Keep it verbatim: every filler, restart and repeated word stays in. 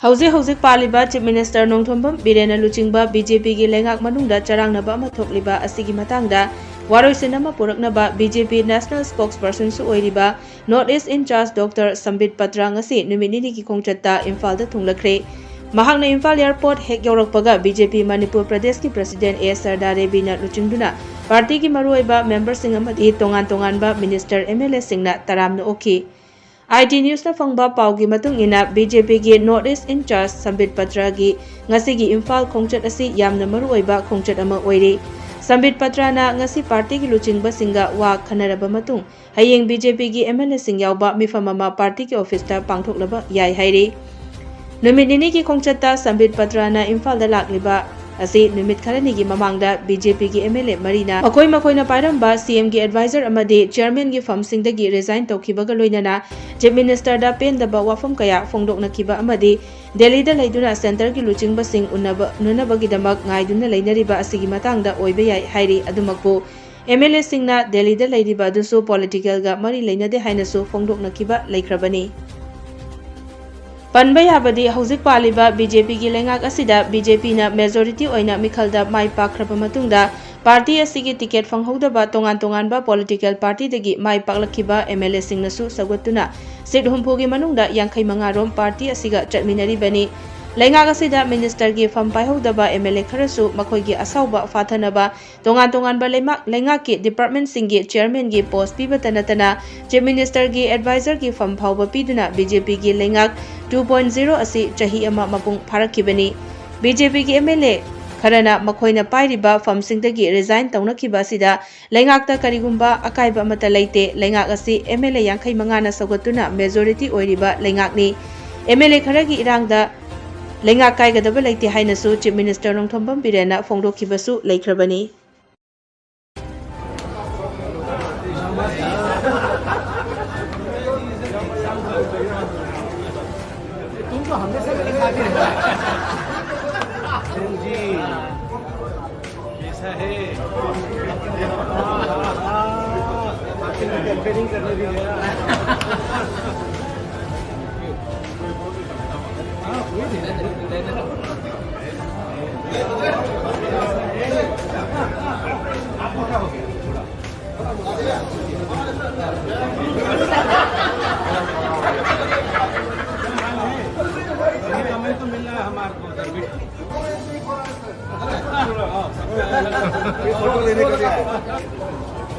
ꯍꯧꯖꯤꯛ ꯍꯧꯖꯤꯛ ꯄꯥꯜꯂꯤꯕ Chief Minister ꯅꯣꯡꯊꯣꯝꯕꯝ ꯕꯤꯔꯦꯟꯅ ꯂꯨꯆꯤꯡꯕ BJPꯒꯤ ꯂꯩꯉꯥꯛ ꯃꯅꯨꯡꯗ ꯆꯔꯥꯡꯅꯕ ꯑꯃ ꯊꯣꯛꯂꯤꯕ ꯑꯁꯤꯒꯤ ꯃꯇꯥꯡꯗ ꯋꯥꯔꯣꯏꯁꯤꯟ ꯑꯃ ꯄꯨꯔꯛꯅꯕ BJP National Spokespersonꯁꯨ ꯑꯣꯏꯔꯤꯕ North East in-charge Doctor ꯁꯝꯕꯤꯠ ꯄꯇ꯭ꯔꯥ ꯉꯁꯤ ꯅꯨꯃꯤꯠ ꯅꯤꯅꯤꯒꯤ ꯈꯣꯡꯆꯠꯇ ꯏꯝꯐꯥꯜꯗ ꯊꯨꯡꯂꯈ꯭ꯔꯦ꯫ ꯃꯍꯥꯛꯅ ꯏꯝꯐꯥꯜ airport ꯍꯦꯛ ꯌꯧꯔꯛꯄꯒ BJP ꯃꯅꯤꯄꯨꯔ ꯄ꯭ꯔꯗꯦꯁꯀꯤ President ꯑꯦ ꯁꯔꯗꯥ ꯔꯦꯕꯤꯅ ꯂꯨꯆꯤꯡꯗꯨꯅ partyꯒꯤ ꯃꯔꯨꯑꯣꯏꯕ memberꯁꯤꯡ ꯑꯃꯗꯤ ꯇꯣꯉꯥꯟ ꯇꯣꯉꯥꯟꯕ minister, MLAꯁꯤꯡꯅ ꯇꯔꯥꯝꯅ ꯑꯣꯛꯈꯤ꯫ IT Newsꯅ ꯐꯪꯕ ꯄꯥꯎꯒꯤ ꯃꯇꯨꯡ ꯏꯟꯅ, BJPꯒꯤ North East in-charge ꯁꯝꯕꯤꯠ ꯄꯇ꯭ꯔꯥꯒꯤ ꯉꯁꯤꯒꯤ ꯏꯝꯐꯥꯜ ꯈꯣꯡꯆꯠ ꯑꯁꯤ ꯌꯥꯝꯅ ꯃꯔꯨꯑꯣꯏꯕ ꯈꯣꯡꯆꯠ ꯑꯃ ꯑꯣꯏꯔꯤ꯫ ꯁꯝꯕꯤꯠ ꯄꯇ꯭ꯔꯥꯅ ꯉꯁꯤ partyꯒꯤ ꯂꯨꯆꯤꯡꯕꯁꯤꯡꯒ ꯋꯥ ꯈꯟꯅꯔꯕ ꯃꯇꯨꯡ, ꯍꯌꯦꯡ BJPꯒꯤ MLAꯁꯤꯡ ꯌꯥꯎꯕ ꯃꯤꯐꯝ ꯑꯃ partyꯒꯤ officeꯇ ꯄꯥꯡꯊꯣꯛꯂꯕ ꯌꯥꯏ ꯍꯥꯏꯔꯤ꯫ ꯅꯨꯃꯤꯠ ꯅꯤꯅꯤꯒꯤ ꯈꯣꯡꯆꯠꯇ ꯁꯝꯕꯤꯠ ꯄꯇ꯭ꯔꯥꯅ ꯏꯝꯐꯥꯜꯗ ꯂꯥꯛꯂꯤꯕ ꯑꯁꯤ ꯅꯨꯃꯤꯠ ꯈꯔꯅꯤꯒꯤ ꯃꯃꯥꯡꯗ BJPꯒꯤ MLA ꯃꯔꯤꯅ ꯃꯈꯣꯏ ꯃꯈꯣꯏꯅ ꯄꯥꯏꯔꯝꯕ CMꯒꯤ advisor ꯑꯃꯗꯤ chairmanꯒꯤ firmꯁꯤꯡꯗꯒꯤ resign ꯇꯧꯈꯤꯕꯒ ꯂꯣꯏꯅꯅ Chief Ministerꯗ ꯄꯦꯟꯗꯕ ꯋꯥꯐꯝ ꯀꯌꯥ ꯐꯣꯡꯗꯣꯛꯅꯈꯤꯕ ꯑꯃꯗꯤ ꯗꯦꯜꯂꯤꯗ ꯂꯩꯗꯨꯅ centreꯒꯤ ꯂꯨꯆꯤꯡꯕꯁꯤꯡ ꯎꯅꯕ, ꯎꯅꯅꯕꯒꯤꯗꯃꯛ ꯉꯥꯏꯗꯨꯅ ꯂꯩꯅꯔꯤꯕ ꯑꯁꯤꯒꯤ ꯃꯇꯥꯡꯗ ꯑꯣꯏꯕ ꯌꯥꯏ ꯍꯥꯏꯔꯤ꯫ ꯑꯗꯨꯃꯛꯄꯨ MLAꯁꯤꯡꯅ ꯗꯦꯜꯂꯤꯗ ꯂꯩꯔꯤꯕ ꯑꯗꯨꯁꯨ politicalꯒ ꯃꯔꯤ ꯂꯩꯅꯗꯦ ꯍꯥꯏꯅꯁꯨ ꯐꯣꯡꯗꯣꯛꯅꯈꯤꯕ ꯂꯩꯈ꯭ꯔꯕꯅꯤ꯫ ꯄꯟꯕ ꯌꯥꯕꯗꯤ, ꯍꯧꯖꯤꯛ ꯄꯥꯜꯂꯤꯕ BJPꯒꯤ ꯂꯩꯉꯥꯛ ꯑꯁꯤꯗ BJPꯅ majority ꯑꯣꯏꯅ ꯃꯤꯈꯜꯗ ꯃꯥꯏ ꯄꯥꯛꯈ꯭ꯔꯕ ꯃꯇꯨꯡꯗ, party ꯑꯁꯤꯒꯤ ticket ꯐꯪꯍꯧꯗꯕ ꯇꯣꯉꯥꯟ ꯇꯣꯉꯥꯟꯕ political partyꯗꯒꯤ ꯃꯥꯏ ꯄꯥꯛꯂꯛꯈꯤꯕ MLAꯁꯤꯡꯅꯁꯨ ꯁꯧꯒꯠꯇꯨꯅ seat ꯍꯨꯝꯐꯨꯒꯤ ꯃꯅꯨꯡꯗ ꯌꯥꯡꯈꯩ ꯃꯉꯥ ꯔꯣꯝ party ꯑꯁꯤꯒ ꯆꯠꯃꯤꯟꯅꯔꯤꯕꯅꯤ꯫ ꯂꯩꯉꯥꯛ ꯑꯁꯤꯗ ministerꯒꯤ ꯐꯝ ꯄꯥꯏꯍꯧꯗꯕ MLA ꯈꯔꯁꯨ ꯃꯈꯣꯏꯒꯤ ꯑꯁꯥꯎꯕ ꯐꯥꯊꯅꯕ ꯇꯣꯉꯥꯟ ꯇꯣꯉꯥꯟꯕ ꯂꯩꯃꯥꯛ-, ꯂꯩꯉꯥꯛꯀꯤ departmentꯁꯤꯡꯒꯤ chairmanꯒꯤ post ꯄꯤꯕꯇ ꯅꯠꯇꯅ Chief Ministerꯒꯤ advisorꯒꯤ ꯐꯝ ꯐꯥꯎꯕ ꯄꯤꯗꯨꯅ BJPꯒꯤ ꯂꯩꯉꯥꯛ two point zero ꯑꯁꯤ ꯆꯍꯤ ꯑꯃ ꯃꯄꯨꯡ ꯐꯥꯔꯛꯈꯤꯕꯅꯤ꯫ BJPꯒꯤ MLA ꯈꯔꯅ ꯃꯈꯣꯏꯅ ꯄꯥꯏꯔꯤꯕ ꯐꯝꯁꯤꯡꯗꯒꯤ resign ꯇꯧꯅꯈꯤꯕ ꯑꯁꯤꯗ ꯂꯩꯉꯥꯛꯇ ꯀꯔꯤꯒꯨꯝꯕ ꯑꯀꯥꯏꯕ ꯑꯃꯠꯇ ꯂꯩꯇꯦ꯫ ꯂꯩꯉꯥꯛ ꯑꯁꯤ MLA ꯌꯥꯡꯈꯩ ꯃꯉꯥꯅ ꯁꯧꯒꯠꯇꯨꯅ majority ꯑꯣꯏꯔꯤꯕ ꯂꯩꯉꯥꯛꯅꯤ꯫ MLA ꯈꯔꯒꯤ ꯏꯔꯥꯡꯗ ꯂꯩꯉꯥꯛ ꯀꯥꯏꯒꯗꯕ ꯂꯩꯇꯦ ꯍꯥꯏꯅꯁꯨ Chief Minister ꯅꯣꯡꯊꯣꯝꯕꯝ ꯕꯤꯔꯦꯟꯅ ꯐꯣꯡꯗꯣꯛꯈꯤꯕꯁꯨ ꯂꯩꯈ꯭ꯔꯕꯅꯤ꯫ तुम तो हमेशा मेरे साथ ही रहते हो। ट्रेनिंग करने भी गया। हाँ, कोई नहीं। आपको क्या हो गया? थोड़ा। हमें तो मिल रहा है हमारे को उधर भी। फोटो लेने के लिए आया।